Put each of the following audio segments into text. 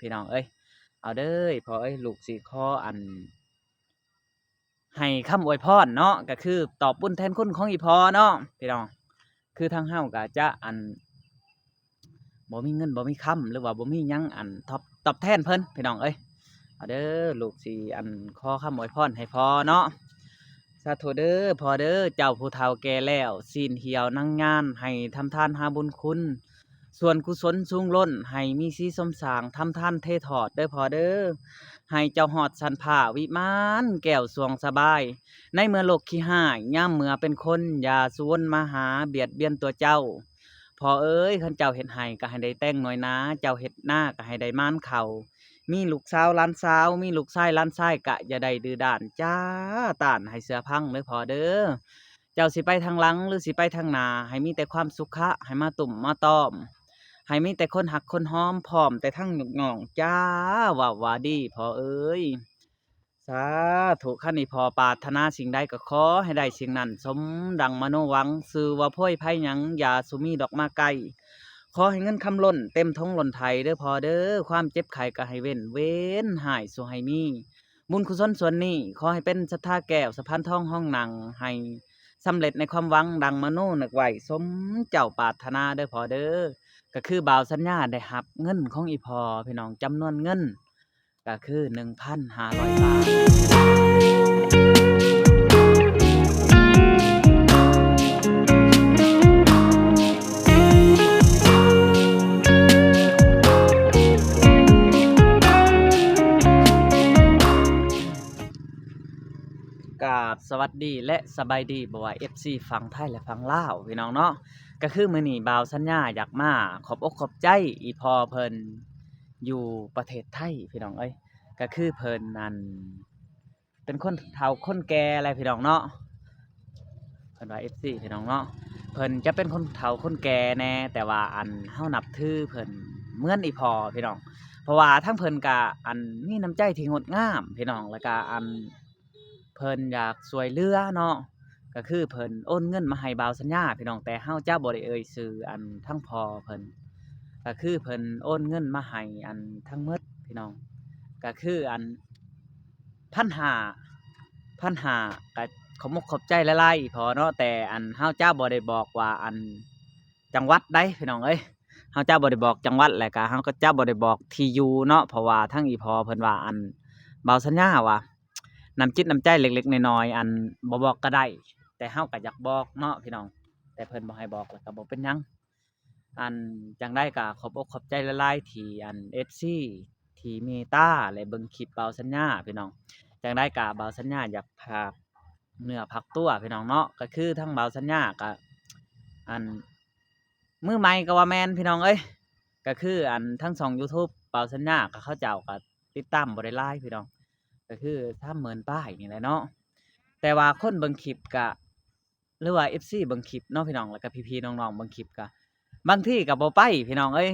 ພີ່ນ້ອງເອີຍ. ເອົາເດີພໍ່ເອີຍ ລູກຊິຂໍອັນ ໃຫ້ຄຳອວຍພອນເນາະ ກໍຄືຕອບບຸນແທນຄຸນຂອງອີ່ພໍ່ເນາະພີ່ນ້ອງ. ຄືທາງເຮົາກໍຈະອັນ ບໍ່ມີເງິນບໍ່ມີຄຳ ຫຼືວ່າບໍ່ມີຫຍັງອັນຕອບ ຕອບແທນເພິ່ນພີ່ນ້ອງເອີຍ. ເອົາເດີ ລູກຊິອັນຂໍຄຳອວຍພອນໃຫ້ພໍ່ເນາະ. ສາທຸເດີພໍ່ເດີ ເຈົ້າຜູ້ເຖົ້າແກ່ແລ້ວ ຊີ້ນຫ່ຽວໜັງຍານ ໃຫ້ທຳທານຫາບຸນຄຸນ ສ່ວນກຸສົນສູງລົ້ນ ໃຫ້ມີສີສົມສ້າງ ທຳທານເທທອດເດີພໍ່ເດີ. ໃຫ້ເຈົ້າຮອດຊັ້ນຟ້າວິມານ ແກ້ວສວງສະບາຍ ໃນເມື່ອໂລກຂີ້ຮ້າຍ ຍາມເມື່ອເປັນຄົນ ຢ່າສຸວົນມາຫາ ບຽດບຽນຕົວເຈົ້າ. ພໍ່ເອີຍ ຄັນເຈົ້າເຮັດໄຮ່ກໍໃຫ້ໄດ້ແຕງໜ່ວຍນາ ເຈົ້າເຮັດນາກໍໃຫ້ໄດ້ໝານເຂົ້າ ມີລູກສາວຫຼານສາວ ມີລູກຊາຍຫຼານຊາຍ ກະຢ່າໄດ້ດື້ດ້ານຈ້າ ຕ້ານໃຫ້ເຊື່ອພັງເດີພໍ່ເດີ. ເຈົ້າຊິໄປທາງຫຼັງ ຫຼືຊິໄປທາງໜ້າ ໃຫ້ມີແຕ່ຄວາມສຸຂະ ໃຫ້ມາຕຸ້ມມາຕ້ອມ ໃຫ້ມີແຕ່ຄົນຮັກຄົນຫອມ ພ້ອມແຕ່ທັງລູກນ້ອງຈ້າ ເວົ້າວ່າດີພໍ່ເອີຍ. ສາທຸ ຄັນອີ່ພໍ່ປາດຖະໜາສິ່ງໃດກໍຂໍໃຫ້ໄດ້ສິ່ງນັ້ນ ສົມດັ່ງມະໂນຫວັງ ຊື່ວ່າໂພຍໄພຫຍັງ ຢ່າສູ່ມີດອກມາໃກ້ ຂໍໃຫ້ເງິນຄຳລົ້ນເຕັມຖົງລົ້ນໄຖເດີພໍ່ເດີ. ຄວາມເຈັບໄຂ້ກໍໃຫ້ເວັ້ນ ເວນຮ້າຍສູ່ໃຫ້ມີ ບຸນກຸສົນສ່ວນນີ້ ຂໍໃຫ້ເປັນສັດທາແກ້ວສະພານທອງຮອງນັ່ງ ໃຫ້ສຳເລັດໃນຄວາມຫວັງດັ່ງມະໂນນຶກໄວ້ ສົມເຈົ້າປາດຖະໜາເດີພໍ່ເດີ. ກໍຄືບ່າວສັນຍາໄດ້ຮັບເງິນຂອງອີ່ພໍ່ພີ່ນ້ອງ ຈຳນວນເງິນ ກໍຄືໜຶ່ງພັນຫ້າຮ້ອຍບາດ. ກາບສະຫວັດດີ ແລະ ສະບາຍດີ ບໍ່ວ່າເອັຟຊີຝັ່ງໄທ ແລະ ຝັ່ງລາວ ພີ່ນ້ອງເນາະ. ກໍຄືມື້ນີ້ບ່າວສັນຍາຢາກມາຂອບອົກຂອບໃຈອີ່ພໍ່ເພິ່ນ ຢູ່ປະເທດໄທພີ່ນ້ອງເອີຍ. ກໍຄືເພິ່ນນັ້ນເປັນຄົນເຖົ້າຄົນແກ່ແຫຼະພີ່ນ້ອງເນາະ ເພິ່ນວ່າເອັຟຊີພີ່ນ້ອງເນາະ. ເພິ່ນຈະເປັນຄົນເຖົ້າຄົນແກ່ແດ່ ແຕ່ວ່າອັນເຮົານັບຖືເພິ່ນເໝືອນອີ່ພໍ່ພີ່ນ້ອງ ເພາະວ່າທັງເພິ່ນກະອັນມີນ້ຳໃຈທີ່ງົດງາມພີ່ນ້ອງ ແລ້ວກະອັນ ເພິ່ນຢາກຊ່ວຍເຫຼືອເນາະ ກໍຄືເພິ່ນໂອນເງິນມາໃຫ້ບ່າວສັນຍາພີ່ນ້ອງ ແຕ່ເຮົາຈະບໍ່ໄດ້ເອີ່ຍຊື່ອັນທັງພໍ່ເພິ່ນ ກໍຄືເພິ່ນໂອນເງິນມາໃຫ້ອັນທັງໝົດພີ່ນ້ອງ ກໍຄືອັນພັນຫ້າ ພັນຫ້າ ກໍຂອບອົກຂອບໃຈຫຼາຍໆອີ່ພໍ່ເນາະ ແຕ່ອັນເຮົາຈະບໍ່ໄດ້ບອກວ່າອັນຈັງຫວັດໃດພີ່ນ້ອງເອີຍ ເຮົາຈະບໍ່ໄດ້ບອກຈັງຫວັດ ແລ້ວກໍເຮົາກໍຈະບໍ່ໄດ້ບອກທີ່ຢູ່ເນາະ ເພາະວ່າທັງອີ່ພໍ່ເພິ່ນວ່າອັນບ່າວສັນຍາວ່າ ນ້ຳຈິດນ້ຳໃຈເລັກໆນ້ອຍໆ ອັນບໍ່ບອກກໍໄດ້ ແຕ່ເຮົາກໍຢາກບອກເນາະພີ່ນ້ອງ ແຕ່ເພິ່ນບໍ່ໃຫ້ບອກ ແລ້ວກໍບໍ່ເປັນຫຍັງ. ອັນຈັ່ງໃດກໍຂອບອົກຂອບໃຈຫຼາຍໆ ທີ່ອັນເອັຟຊີທີ່ເມດຕາ ແລະ ເບິ່ງຄລິບບ່າວສັນຍາພີ່ນ້ອງ. ຈັ່ງໃດກໍບ່າວສັນຍາຢາກຝາກເນື້ອຝາກຕົວພີ່ນ້ອງເນາະ ກໍຄືທາງບ່າວສັນຍາກໍອັນ ມືໃໝ່ກໍວ່າແມ່ນພີ່ນ້ອງເອີຍ ກໍຄືອັນທັງຊ່ອງຢູທູບບ່າວສັນຍາ ກໍເຂົາເຈົ້າກໍຕິດຕາມບໍ່ໄດ້ຫຼາຍພີ່ນ້ອງ ກໍຄືສາມໝື່ນປາຍນີ້ແຫຼະເນາະ ແຕ່ວ່າຄົນເບິ່ງຄລິບກໍ ຫຼືວ່າເອັຟຊີເບິ່ງຄລິບເນາະພີ່ນ້ອງ ແລ້ວກໍພີ່ໆນ້ອງໆເບິ່ງຄລິບກໍ ບາງທີກໍບໍ່ໄປພີ່ນ້ອງເອີຍ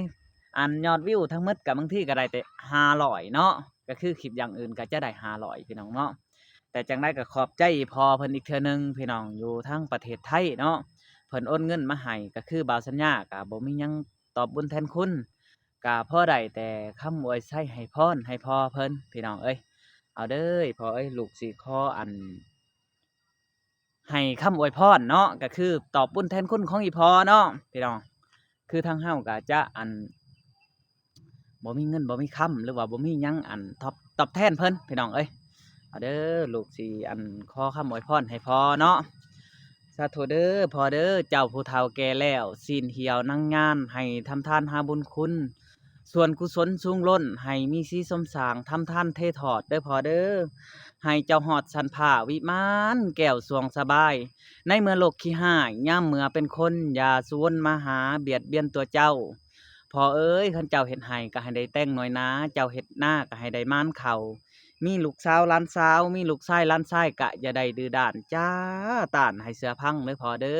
ອັນຍອດວິວທັງໝົດກໍບາງທີກໍໄດ້ແຕ່ຫ້າຮ້ອຍເນາະ ກໍຄືຄລິບຢ່າງອື່ນກໍຈະໄດ້ຫ້າຮ້ອຍພີ່ນ້ອງເນາະ. ແຕ່ຈັ່ງໃດກໍຂອບໃຈພໍ່ເພິ່ນອີກເທື່ອໜຶ່ງພີ່ນ້ອງ ຢູ່ທາງປະເທດໄທເນາະ ເພິ່ນໂອນເງິນມາໃຫ້ ກໍຄືບ່າວສັນຍາກໍບໍ່ມີຫຍັງຕອບບຸນແທນຄຸນ ກໍພໍໄດ້ແຕ່ຄຳອວຍໄຊໃຫ້ພອນໃຫ້ພໍ່ເພິ່ນພີ່ນ້ອງເອີຍ. ເອົາເດີພໍ່ເອີຍ ລູກຊິຂໍອັນ ໃຫ້ຄຳອວຍພອນເນາະ ກໍຄືຕອບບຸນແທນຄຸນຂອງອີ່ພໍ່ເນາະພີ່ນ້ອງ. ຄືທາງເຮົາກໍຈະອັນ ບໍ່ມີເງິນບໍ່ມີຄຳ ຫຼືວ່າບໍ່ມີຫຍັງອັນຕອບ ຕອບແທນເພິ່ນພີ່ນ້ອງເອີຍ. ເອົາເດີ ລູກຊິອັນຂໍຄຳອວຍພອນໃຫ້ພໍ່ເນາະ. ສາທຸເດີພໍ່ເດີ ເຈົ້າຜູ້ເຖົ້າແກ່ແລ້ວ ຊີ້ນຫ່ຽວໜັງຍານ ໃຫ້ທຳທານຫາບຸນຄຸນ ສ່ວນກຸສົນສູງລົ້ນ ໃຫ້ມີສີສົມສ້າງ ທຳທານເທທອດເດີພໍ່ເດີ. ໃຫ້ເຈົ້າຮອດຊັ້ນຟ້າວິມານ ແກ້ວສວງສະບາຍ ໃນເມື່ອໂລກຂີ້ຮ້າຍ ຍາມເມື່ອເປັນຄົນ ຢ່າສຸວົນມາຫາ ບຽດບຽນຕົວເຈົ້າ. ພໍ່ເອີຍ ຄັນເຈົ້າເຮັດໄຮ່ກໍໃຫ້ໄດ້ແຕງໜ່ວຍນາ ເຈົ້າເຮັດນາກໍໃຫ້ໄດ້ໝານເຂົ້າ ມີລູກສາວຫຼານສາວ ມີລູກຊາຍຫຼານຊາຍ ກະຢ່າໄດ້ດື້ດ້ານຈ້າ ຕ້ານໃຫ້ເຊື່ອພັງເດີພໍ່ເດີ.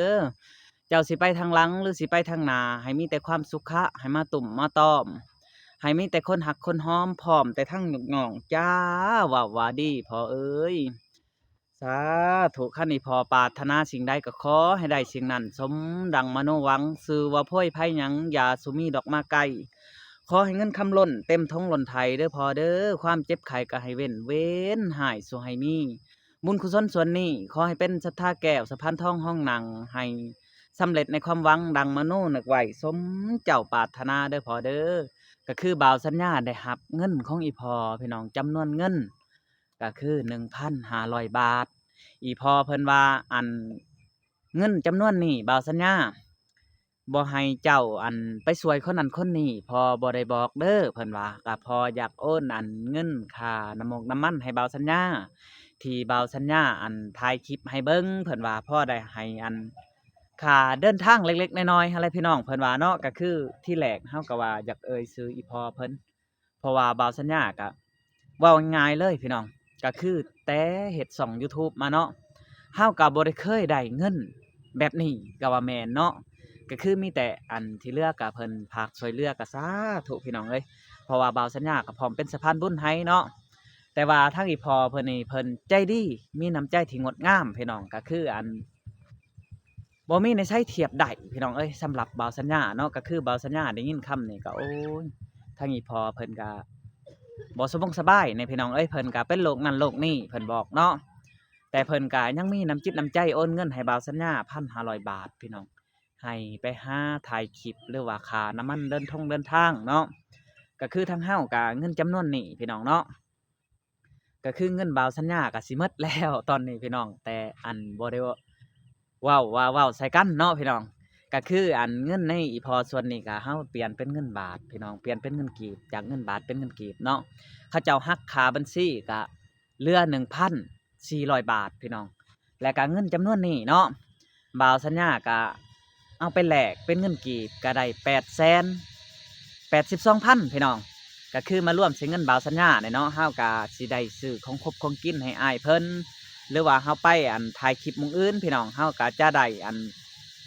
ເຈົ້າຊິໄປທາງຫຼັງ ຫຼືຊິໄປທາງໜ້າ ໃຫ້ມີແຕ່ຄວາມສຸຂະ ໃຫ້ມາຕຸ້ມມາຕ້ອມ ໃຫ້ມີແຕ່ຄົນຮັກຄົນຫອມ ພ້ອມແຕ່ທັງລູກນ້ອງຈ້າ ເວົ້າວ່າດີພໍ່ເອີຍ. ສາທຸ ຄັນອີ່ພໍ່ປາດຖະໜາສິ່ງໃດກໍຂໍໃຫ້ໄດ້ສິ່ງນັ້ນ ສົມດັ່ງມະໂນຫວັງ ຊື່ວ່າໂພຍໄພຫຍັງ ຢ່າສູ່ມີດອກມາໃກ້ ຂໍ ຂໍໃຫ້ເງິນຄຳລົ້ນເຕັມຖົງລົ້ນໄຖເດີພໍ່ເດີ, ຄວາມເຈັບໄຂ້ກໍໃຫ້ເວັ້ນເວັ້ນ ຮ້າຍສູ່ໃຫ້ມີ. ບຸນກຸສົນສ່ວນນີ້ ຂໍໃຫ້ເປັນສັດທາແກ້ວສະພານທອງຮອງນັ່ງ ໃຫ້ສຳເລັດໃນຄວາມຫວັງດັ່ງມະໂນນຶກໄວ້ ສົມເຈົ້າປາດຖະໜາເດີພໍ່ເດີ. ກໍຄືບ່າວສັນຍາໄດ້ຮັບເງິນຂອງອີ່ພໍ່ພີ່ນ້ອງ ຈຳນວນເງິນກໍຄືໜຶ່ງພັນຫ້າຮ້ອຍບາດ. ອີ່ພໍ່ເພິ່ນວ່າ ອັນ ເງິນຈຳນວນນີ້ ບ່າວສັນຍາບໍ່ໃຫ້ເຈົ້າ ອັນ ໄປຊ່ວຍຄົນນັ້ນຄົນນີ້ ພໍ່ບໍ່ໄດ້ບອກເດີ ເພິ່ນວ່າ. ກໍພໍ່ຢາກໂອນ ອັນ ເງິນຄ່ານ້ຳມົກນ້ຳມັນໃຫ້ບ່າວສັນຍາ ທີ່ບ່າວສັນຍາ ອັນ ຖ່າຍຄລິບໃຫ້ເບິ່ງ ເພິ່ນວ່າ ພໍໄດ້ໃຫ້ ອັນ ຄ່າເດີນທາງເລັກໆນ້ອຍໆຫັ້ນແຫຼະພີ່ນ້ອງ ເພິ່ນວ່າເນາະ. ກໍຄືທີແລກເຮົາກໍວ່າຢາກເອີ່ຍຊື່ອີ່ພໍ່ເພິ່ນ ເພາະວ່າບ່າວສັນຍາກະ ເວົ້າງ່າຍໆເລີຍພີ່ນ້ອງ ກະຄືແຕ່ເຮັດຊ່ອງຢູທູບມາເນາະ ເຮົາກະບໍ່ໄດ້ເຄີຍໄດ້ເງິນແບບນີ້ ກະວ່າແມ່ນເນາະ. ກະຄືມີແຕ່ອັນທີ່ເຫຼືອກະເພິ່ນຝາກຊ່ວຍເຫຼືອ ກະສາທຸພີ່ນ້ອງເອີຍ ເພາະວ່າບ່າວສັນຍາກະພ້ອມເປັນສະພານບຸນໃຫ້ເນາະ. ແຕ່ວ່າທາງອີ່ພໍ່ເພິ່ນນີ້ ເພິ່ນໃຈດີ ມີນ້ຳໃຈທີ່ງົດງາມພີ່ນ້ອງ ກະຄືອັນ ບໍ່ມີໃນໃສທຽບໄດ້ພີ່ນ້ອງເອີຍ ສຳລັບບ່າວສັນຍາເນາະ. ກໍຄືບ່າວສັນຍາໄດ້ຍິນຄຳນີ້ກໍ ໂອ້ຍ ທາງອີ່ພໍ່ເພິ່ນກໍບໍ່ສະບົງສະບາຍແດ່ພີ່ນ້ອງເອີຍ ເພິ່ນກໍເປັນໂລກນັ້ນໂລກນີ້ ເພິ່ນບອກເນາະ. ແຕ່ເພິ່ນກໍຍັງມີນ້ຳຈິດນ້ຳໃຈໂອນເງິນໃຫ້ບ່າວສັນຍາ ພັນຫ້າຮ້ອຍບາດພີ່ນ້ອງ ໃຫ້ໄປຫາຖ່າຍຄລິບ ຫຼືວ່າຄ່ານ້ຳມັນເດີນທົງເດີນທາງເນາະ. ກໍຄືທາງເຮົາກໍເງິນຈຳນວນນີ້ພີ່ນ້ອງເນາະ ກໍຄືເງິນບ່າວສັນຍາກໍຊິໝົດແລ້ວຕອນນີ້ພີ່ນ້ອງ ແຕ່ອັນບໍ່ໄດ້ເວົ້າວ່າເວົ້າໃສ່ກັນເນາະພີ່ນ້ອງ. ກໍຄືອັນເງິນໃນອີ່ພໍ່ສ່ວນນີ້ກໍເຮົາປ່ຽນເປັນເງິນບາດພີ່ນ້ອງ ປ່ຽນເປັນເງິນກີບ ຈາກເງິນບາດເປັນເງິນກີບເນາະ. ເຂົາເຈົ້າຫັກຄ່າບັນຊີກໍເຫຼືອໜຶ່ງພັນສີ່ຮ້ອຍບາດພີ່ນ້ອງ. ແລ້ວກໍເງິນຈຳນວນນີ້ເນາະ ບ່າວສັນຍາກະເອົາໄປແລກເປັນເງິນກີບກະໄດ້ແປດແສນແປດສິບສອງພັນພີ່ນ້ອງ. ກະຄືມາລວມໃສ່ເງິນບ່າວສັນຍານີ້ເນາະ ເຮົາກະຊິໄດ້ຊື້ຂອງຄົບຂອງກິນໃຫ້ອ້າຍເພິ່ນ ຫຼືວ່າເຮົາໄປ ອັນ ຖ່າຍຄລິບໝ່ອງອື່ນພີ່ນ້ອງ ເຮົາກະຈະໄດ້ ອັນ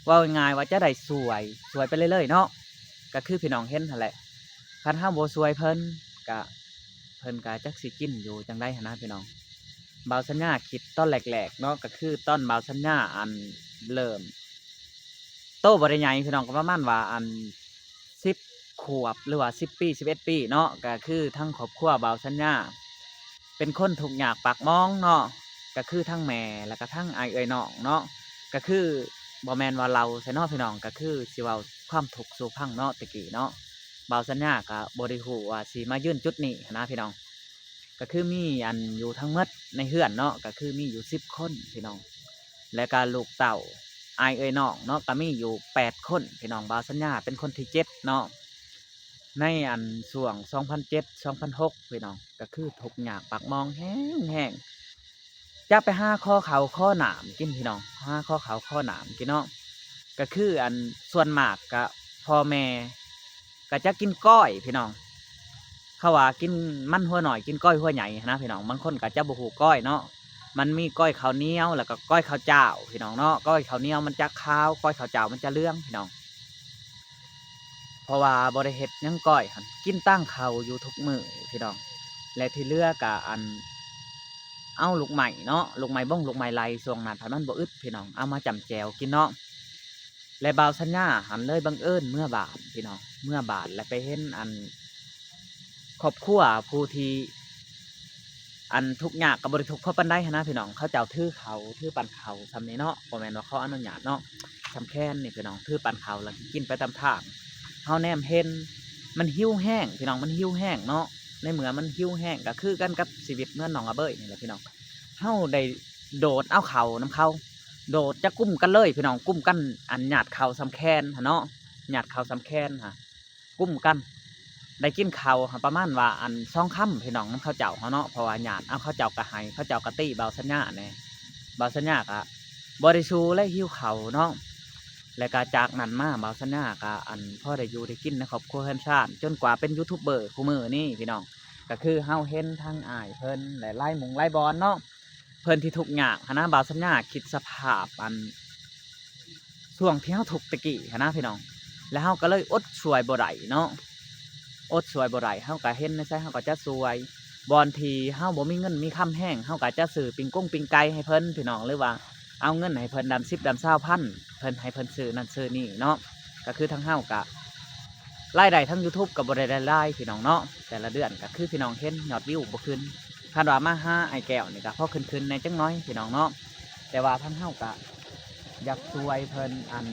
ເວົ້າງ່າຍໆວ່າຈະໄດ້ຊ່ວຍ ຊ່ວຍໄປເລື້ອຍໆເນາະ. ກະຄືພີ່ນ້ອງເຫັນຫັ້ນແຫຼະ ຄັນເຮົາບໍ່ຊ່ວຍເພິ່ນກະ ເພິ່ນກະຈັກຊິກິນຢູ່ຈັ່ງໃດຫັ້ນນະພີ່ນ້ອງ. ບ່າວສັນຍາຄິດຕອນແລກໆເນາະ ກໍຄືຕອນບ່າວສັນຍາ ອັນ ເລີ່ມໂຕບໍ່ໄດ້ໃຫຍ່ພີ່ນ້ອງ ກໍປະມານວ່າ ອັນ ສິບຂວບ ຫຼືວ່າສິບປີ ສິບເອັດປີເນາະ ກໍຄືທາງຄອບຄົວບ່າວສັນຍາເປັນຄົນທຸກຍາກປາກໝອງເນາະ ກໍຄືທັງແມ່ ແລ້ວກໍທັງອ້າຍເອື້ອຍນ້ອງເນາະ ກໍຄືບໍ່ແມ່ນວ່າເລົ່າໃສ່ເນາະພີ່ນ້ອງ ກໍຄືຊິເວົ້າຄວາມທຸກສູ່ຟັງເນາະ ແຕ່ກີ້ເນາະ. ບ່າວສັນຍາກໍບໍ່ໄດ້ຮູ້ວ່າຊິມາຢືນຈຸດນີ້ຫັ້ນນະພີ່ນ້ອງ. ກໍຄືມີ ອັນ ຢູ່ທັງໝົດໃນເຮືອນເນາະ ກໍຄືມີຢູ່ສິບຄົນພີ່ນ້ອງ ແລ້ວກໍລູກເຕົ້າອ້າຍເອື້ອຍນ້ອງເນາະ ກໍມີຢູ່ແປດຄົນພີ່ນ້ອງ. ບ່າວສັນຍາເປັນຄົນທີເຈັດເນາະ ໃນ ອັນ ຊ່ວງສອງພັນເຈັດ ສອງພັນຫົກພີ່ນ້ອງ ກໍຄືທຸກຍາກປາກໝອງແຮງໆ ຈະໄປຫາຂໍເຂົ້າຂໍນ້ຳກິນພີ່ນ້ອງ ຫາຂໍເຂົ້າຂໍນ້ຳກິນເນາະ. ກໍຄື ອັນ ສ່ວນມາກກະພໍ່ແມ່ກະຈະກິນກ້ອຍພີ່ນ້ອງ ເຂົາວ່າກິນມັນຫົວນ້ອຍກິນກ້ອຍຫົວໃຫຍ່ຫັ້ນນະພີ່ນ້ອງ. ບາງຄົນກະຈະບໍ່ຮູ້ກ້ອຍເນາະ ມັນມີກ້ອຍເຂົ້າໜຽວ ແລ້ວກໍກ້ອຍເຂົ້າຈ້າວພີ່ນ້ອງເນາະ. ກ້ອຍເຂົ້າໜຽວມັນຈະຂາວ ກ້ອຍເຂົ້າຈ້າວມັນຈະເຫຼືອງພີ່ນ້ອງ ເພາະວ່າບໍ່ໄດ້ເຮັດຫຍັງ ກ້ອຍຫັ້ນກິນຕາງເຂົ້າຢູ່ທຸກມື້ພີ່ນ້ອງ. ແລະທີ່ເຫຼືອກະ ອັນ ເອົາລູກໄມ້ເນາະ ລູກໄມ້ບົງລູກໄມ້ໄລ່ ຊ່ວງນັ້ນພັດມັນບໍ່ອຶດພີ່ນ້ອງ ເອົາມາຈ້ຳແຈ່ວກິນເນາະ. ແລະບ່າວສັນຍາຫັ້ນເລີຍບັງເອີນເມືອບ້ານພີ່ນ້ອງ ເມືອບ້ານແລ້ວໄປເຫັນ ອັນ ຄອບຄົວຜູ້ທີ່ ອັນ ທຸກຍາກກໍບໍ່ໄດ້ທຸກພໍປານໃດຫັ້ນນະພີ່ນ້ອງ ເຂົາເຈົ້າຖືເຂົ້າ ຖືປັ້ນເຂົ້າຊ່ຳນີ້ເນາະ ບໍ່ແມ່ນວ່າເຂົາອະນຸຍາດເນາະ ຊ່ຳແຂນນີ້ພີ່ນ້ອງ ຖືປັ້ນເຂົ້າແລ້ວກິນໄປຕາມທາງ. ເຮົາແນມເຫັນມັນຫິວແຮງພີ່ນ້ອງ ມັນຫິວແຮງເນາະ. ໃນເມື່ອມັນຫິວແຮງກໍຄືກັນກັບຊີວິດເມືອງໜອງອະເບີຍນີ້ແຫຼະພີ່ນ້ອງ ເຮົາໄດ້ໂດດເອົາເຂົ້ານຳເຂົາ ໂດດຈະກຸມກັນເລີຍພີ່ນ້ອງ ກຸມກັນ ອັນ ຍາດເຂົ້າຊ່ຳແຂນຫັ້ນເນາະ ຍາດເຂົ້າຊ່ຳແຂນຫັ້ນ ກຸມກັນ ໄດ້ກິນເຂົ້າປະມານວ່າ ອັນ ສອງຄຳພີ່ນ້ອງ ນຳເຂົາເຈົ້າເຮົາເນາະ ເພາະວ່າຍາດເອົາ ເຂົາເຈົ້າກໍໃຫ້ ເຂົາເຈົ້າກໍຕີບ່າວສັນຍາແດ່ ບ່າວສັນຍາກໍບໍ່ໄດ້ສູ້ແລະ ຫິວເຂົ້າເນາະ. ແລ້ວກໍຈາກນັ້ນມາ ບ່າວສັນຍາກໍ ອັນ ພໍໄດ້ຢູ່ໄດ້ກິນໃນຄອບຄົວເຮືອນຊານ ຈົນກວ່າເປັນຢູທູບເບີຄູ່ມື້ນີ້ພີ່ນ້ອງ. ກໍຄືເຮົາເຫັນທັງອ້າຍເພິ່ນ ແລະ ຫຼາຍໝ່ອງຫຼາຍບ່ອນເນາະ ເພິ່ນທີ່ທຸກຍາກຫັ້ນນະ ບ່າວສັນຍາຄິດສະພາບ ອັນ ຊ່ວງທີ່ເຮົາທຸກແຕ່ກີ້ຫັ້ນນະພີ່ນ້ອງ ແລ້ວເຮົາກໍເລີຍອົດຊ່ວຍບໍ່ໄດ້ເນາະ ອົດຊ່ວຍບໍ່ໄດ້ ເຮົາກໍເຫັນໃນໃສເຮົາກໍຈະຊ່ວຍ ບ່ອນທີ່ເຮົາບໍ່ມີເງິນມີຄຳແຮງ ເຮົາກໍຈະຊື້ປີ້ງກົງປີ້ງໄກ່ໃຫ້ເພິ່ນພີ່ນ້ອງ ຫຼືວ່າເອົາເງິນໃຫ້ເພິ່ນດຳສິບດຳຊາວພັນ ເພິ່ນໃຫ້ເພິ່ນຊື້ນັ້ນຊື້ນີ້ເນາະ. ກໍຄືທາງເຮົາກໍ ລາຍໄດ້ທາງ YouTube ກໍບໍ່ໄດ້ຫຼາຍໆ ພີ່ນ້ອງເນາະ. ແຕ່ລະເດືອນກໍຄືພີ່ນ້ອງເຫັນ ຍອດວິວບໍ່ຂຶ້ນ. ຄັນວ່າມາຫາອ້າຍແກ້ວນີ້ກໍພໍຂຶ້ນໆ ແດ່ຈັກໜ້ອຍ ພີ່ນ້ອງເນາະ. ແຕ່ວ່າທາງເຮົາກໍຢາກຊ່ວຍເພິ່ນ ອັນ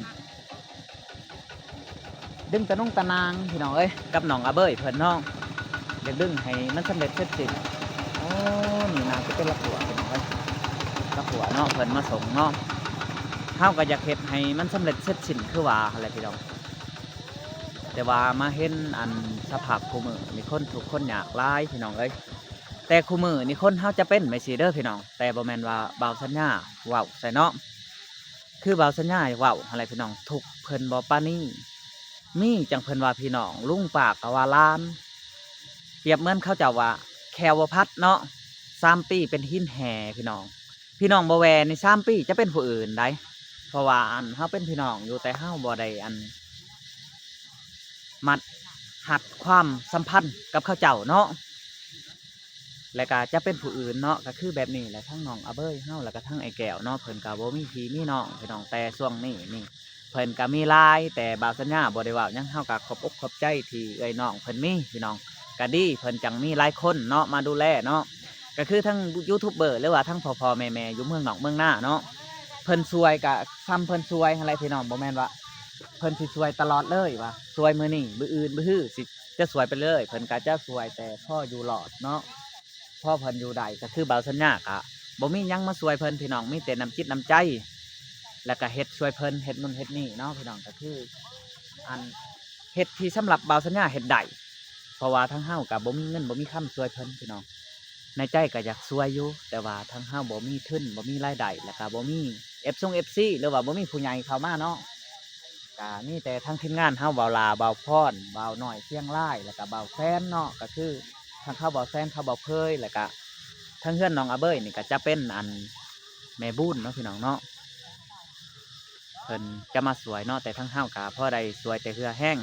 ດຶງຕາໜົງຕານາງ ພີ່ນ້ອງເອີຍ ກັບນ້ອງອາເບີຍເພິ່ນເນາະ. ຢາກດຶງໃຫ້ມັນສຳເລັດເສັດສິ້ນ. ໂອ້ ນີ້ໜ້າຈະເປັນລະຂົວ ພີ່ນ້ອງເອີຍ ລະຂົວເນາະ ເພິ່ນມາສົ່ງເນາະ. ເຮົາກໍຢາກເຮັດໃຫ້ມັນສຳເລັດເສັດສິ້ນຄືວ່າຫັ້ນແຫຼະ ພີ່ນ້ອງ. ແຕ່ວ່າມາເຫັນ ອັນ ສະພາບຄູ່ມື້ນີ້ ຄົນທຸກຄົນຍາກຫຼາຍ ພີ່ນ້ອງເອີຍ. ແຕ່ຄູ່ມື້ນີ້ຄົນເຮົາຈະເປັນແບບຊີ້ເດີ ພີ່ນ້ອງ, ແຕ່ບໍ່ແມ່ນວ່າບ່າວສັນຍາເວົ້າໃສ່ເນາະ. ຄືບ່າວສັນຍາເວົ້າຫັ້ນແຫຼະ ພີ່ນ້ອງ, ທຸກເພິ່ນບໍ່ປານີ. ມີຈັ່ງເພິ່ນວ່າພີ່ນ້ອງ, ລຸງປ້າກໍວ່າຫຼານ. ປຽບເໝືອນເຂົາເຈົ້າວ່າແຂ້ວບໍ່ພັດເນາະ, ສາມປີເປັນຫີນແຫ່ ພີ່ນ້ອງ. ພີ່ນ້ອງບໍ່ແວ່ນີ້ ສາມປີຈະເປັນຜູ້ອື່ນໃດ໋. ເພາະວ່າ ອັນ ເຮົາເປັນພີ່ນ້ອງຢູ່ ແຕ່ເຮົາບໍ່ໄດ້ ອັນ ມັດຮັດຄວາມສຳພັນກັບເຂົາເຈົ້າເນາະ, ແລ້ວກະຈະເປັນຜູ້ອື່ນເນາະ. ກະຄືແບບນີ້ແຫຼະ ທັງນ້ອງອາເບີຍເຮົາ ແລ້ວກະທັງອ້າຍແກ້ວເນາະ, ເພິ່ນກະບໍ່ມີພີ່ມີນ້ອງ ພີ່ນ້ອງ, ແຕ່ຊ່ວງນີ້ນີ້ ເພິ່ນກະມີຫຼາຍ, ແຕ່ບ່າວສັນຍາບໍ່ໄດ້ເວົ້າຫຍັງ. ເຮົາກະຂອບອົກຂອບໃຈທີ່ເອື້ອຍນ້ອງເພິ່ນມີ ພີ່ນ້ອງ, ກະດີ ເພິ່ນຈັ່ງມີຫຼາຍຄົນເນາະ ມາດູແລເນາະ. ກະຄືທັງຢູທູບເບີ ຫຼືວ່າທັງພໍ່ໆແມ່ໆຢູ່ເມືອງນອກເມືອງນາເນາະ, ເພິ່ນຊ່ວຍກະຊ່ຳເພິ່ນຊ່ວຍຫັ້ນແຫຼະ ພີ່ນ້ອງ. ບໍ່ແມ່ນວ່າເພິ່ນຊິຊ່ວຍຕະຫຼອດເລີຍ ວ່າຊ່ວຍມື້ນີ້ ມື້ອື່ນ ມື້ຮື ຊິ ຈະຊ່ວຍໄປເລີຍ. ເພິ່ນກະຈະຊ່ວຍແຕ່ພໍຢູ່ລອດເນາະ, ພໍເພິ່ນຢູ່ໄດ້. ກະຄືບ່າວສັນຍາກະບໍ່ມີຫຍັງມາຊ່ວຍເພິ່ນ ພີ່ນ້ອງ, ມີແຕ່ນ້ຳຈິດນ້ຳໃຈ ແລ້ວກະເຮັດຊ່ວຍເພິ່ນ ເຮັດນັ້ນເຮັດນີ້ເນາະ ພີ່ນ້ອງ. ກະຄື ອັນ ເຮັດທີ່ສຳລັບບ່າວສັນຍາເຮັດໄດ້, ເພາະວ່າທາງເຮົາກະບໍ່ມີເງິນບໍ່ມີຄຳຊ່ວຍເພິ່ນ ພີ່ນ້ອງ. ໃນໃຈກໍຢາກຊ່ວຍຢູ່, ແຕ່ວ່າທາງເຮົາບໍ່ມີທຶນ ບໍ່ມີລາຍໄດ້ ແລ້ວກໍບໍ່ມີເອັຟ ຊົງ ເອັຟຊີ ຫຼືວ່າບໍ່ມີຜູ້ໃຫຍ່ເຂົ້າມາເນາະ. ກໍມີແຕ່ທາງທີມງານເຮົາ ບ່າວຫຼ້າ ບ່າວພອນ ບ່າວນ້ອຍຊຽງລາຍ ແລ້ວກໍບ່າວແຊນເນາະ, ກໍຄືທາງເຂົາບ່າວແຊນ ເຂົາບ່າວເຜີຍ ແລ້ວກໍທາງເຮືອນນ້ອງອາເບີຍນີ້ກໍຈະເປັນ ອັນ ແມ່ບຸນເນາະ ພີ່ນ້ອງເນາະ. ເພິ່ນຈະມາຊ່ວຍເນາະ, ແຕ່ທາງເຮົາກໍພໍໄດ້ຊ່ວຍແຕ່ເຫື່ອແຮງ.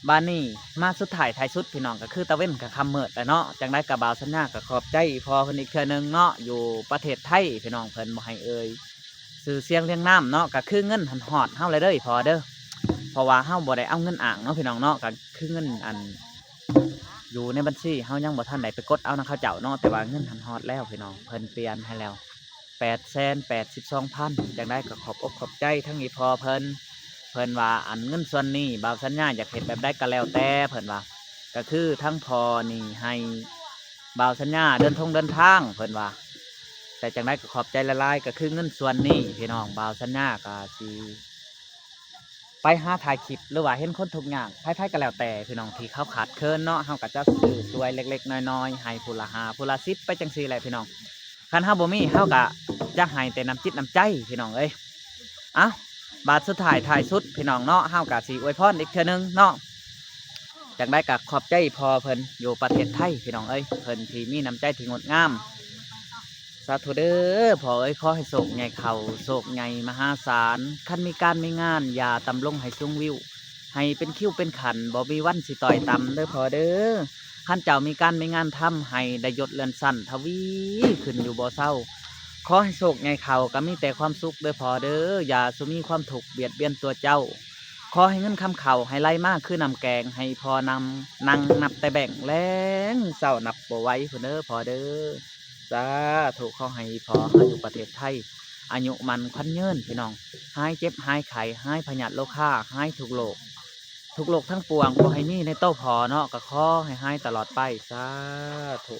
ບາດນີ້ມາສຸດທ້າຍທ້າຍສຸດ ພີ່ນ້ອງ, ກໍຄືຕາເວັນກໍຄ່ຳມືດແລ້ວເນາະ. ຈັ່ງໃດກໍບ່າວສັນຍາກໍຂອບໃຈອີ່ພໍ່ເພິ່ນອີກເທື່ອໜຶ່ງເນາະ, ຢູ່ປະເທດໄທ ພີ່ນ້ອງ, ເພິ່ນບໍ່ໃຫ້ເອີ່ຍຊື່ສຽງລຽງນາມເນາະ. ກໍຄືເງິນຫັ້ນຮອດເຮົາແລ້ວເດີ ອີ່ພໍ່ເດີ, ເພາະວ່າເຮົາບໍ່ໄດ້ເອົາເງິນອ້າງເນາະ ພີ່ນ້ອງເນາະ, ກໍຄືເງິນ ອັນ ຢູ່ໃນບັນຊີເຮົາຍັງບໍ່ທັນໄດ້ໄປກົດເອົານຳເຂົາເຈົ້າເນາະ, ແຕ່ວ່າເງິນຫັ້ນຮອດແລ້ວ ພີ່ນ້ອງ, ເພິ່ນປ່ຽນໃຫ້ແລ້ວ ແປດແສນແປດສິບສອງພັນ. ຈັ່ງໃດກໍຂອບອົກຂອບໃຈທັງອີ່ພໍ່ເພິ່ນ. ເພິ່ນວ່າ ອັນ ເງິນສ່ວນນີ້ ບ່າວສັນຍາຢາກເຮັດແບບໃດກໍແລ້ວແຕ່ ເພິ່ນວ່າ, ກໍຄືທັງພໍ່ນີ້ໃຫ້ບ່າວສັນຍາເດີນທົ່ງເດີນທາງ ເພິ່ນວ່າ. ແຕ່ຈັ່ງໃດກໍຂອບໃຈຫຼາຍໆ, ກໍຄືເງິນສ່ວນນີ້ ພີ່ນ້ອງ, ບ່າວສັນຍາກໍຊິ ໄປຫາຖ່າຍຄລິບ ຫຼືວ່າເຫັນຄົນທຸກຍາກໃຜໆກໍແລ້ວແຕ່ ພີ່ນ້ອງ, ທີ່ເຂົາຂາດເຂີນເນາະ, ເຮົາກໍຈະຊື້ຊ່ວຍເລັກໆນ້ອຍໆ ໃຫ້ຜູ້ລະຫ້າ ຜູ້ລະສິບ ໄປຈັ່ງຊີ້ແຫຼະ ພີ່ນ້ອງ. ຄັນເຮົາບໍ່ມີ ເຮົາກໍຈະໃຫ້ແຕ່ນ້ຳຈິດນ້ຳໃຈ ພີ່ນ້ອງເອີຍ. ເອົ້າ ບາດສຸດທ້າຍທ້າຍສຸດ ພີ່ນ້ອງເນາະ, ເຮົາກໍຊິອວຍພອນອີກເທື່ອໜຶ່ງເນາະ. ຈັ່ງໃດກໍຂອບໃຈພໍ່ເພິ່ນຢູ່ປະເທດໄທ ພີ່ນ້ອງເອີຍ, ເພິ່ນທີ່ມີນ້ຳໃຈທີ່ງົດງາມ. ສາທຸເດີພໍ່ເອີຍ, ຂໍໃຫ້ໂຊກໃຫຍ່ເຂົ້າ ໂຊກໃຫຍ່ມະຫາສານ, ຄັນມີການມີງານ ຢ່າຕຳລົງໃຫ້ສູງວິວ ໃຫ້ເປັນຄິວເປັນຂັ້ນ, ບໍ່ມີວັນຊິຕ້ອຍຕ່ຳເດີພໍ່ເດີ. ຄັນເຈົ້າມີການມີງານທຳ ໃຫ້ໄດ້ຍົດເລື່ອນຊັ້ນ ທະວີຂຶ້ນຢູ່ບໍ່ເຊົາ. ຂໍໃຫ້ໂຊກໃຫຍ່ເຂົ້າ ກໍມີແຕ່ຄວາມສຸກເດີພໍ່ເດີ, ຢ່າສູ່ມີຄວາມທຸກບຽດບຽນຕົວເຈົ້າ. ຂໍໃຫ້ເງິນຄຳເຂົ້າ ໃຫ້ໄຫຼມາຄືນ້ຳແກງ, ໃຫ້ພໍ່ນຳ ນັ່ງນັບແຕ່ແບງ ແລງເຊົ້ານັບບໍ່ໄຫວພຸ້ນເດີພໍ່ເດີ. ສາທຸ ຂໍໃຫ້ອີ່ພໍ່ເຮົາຢູ່ປະເທດໄທ ອາຍຸໝັ້ນຂວັນຍືນ ພີ່ນ້ອງ, ຫາຍເຈັບຫາຍໄຂ້ ຫາຍພະຍາດໂລຄາ ຫາຍທຸກໂລກ ທຸກໂລກທັງປວງ ບໍ່ໃຫ້ມີໃນໂຕພໍ່ເນາະ, ກໍຂໍໃຫ້ຫາຍຕະຫຼອດໄປ ສາທຸ.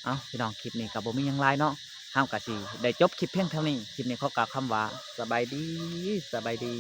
ເອົ້າ ພີ່ນ້ອງ, ຄລິບນີ້ກໍບໍ່ມີຫຍັງຫຼາຍເນາະ, ເຮົາກໍຊິໄດ້ຈົບຄລິບພຽງເທົ່ານີ້. ຄລິບນີ້ຂໍກ່າວຄຳວ່າ ສະບາຍດີ ສະບາຍດີ.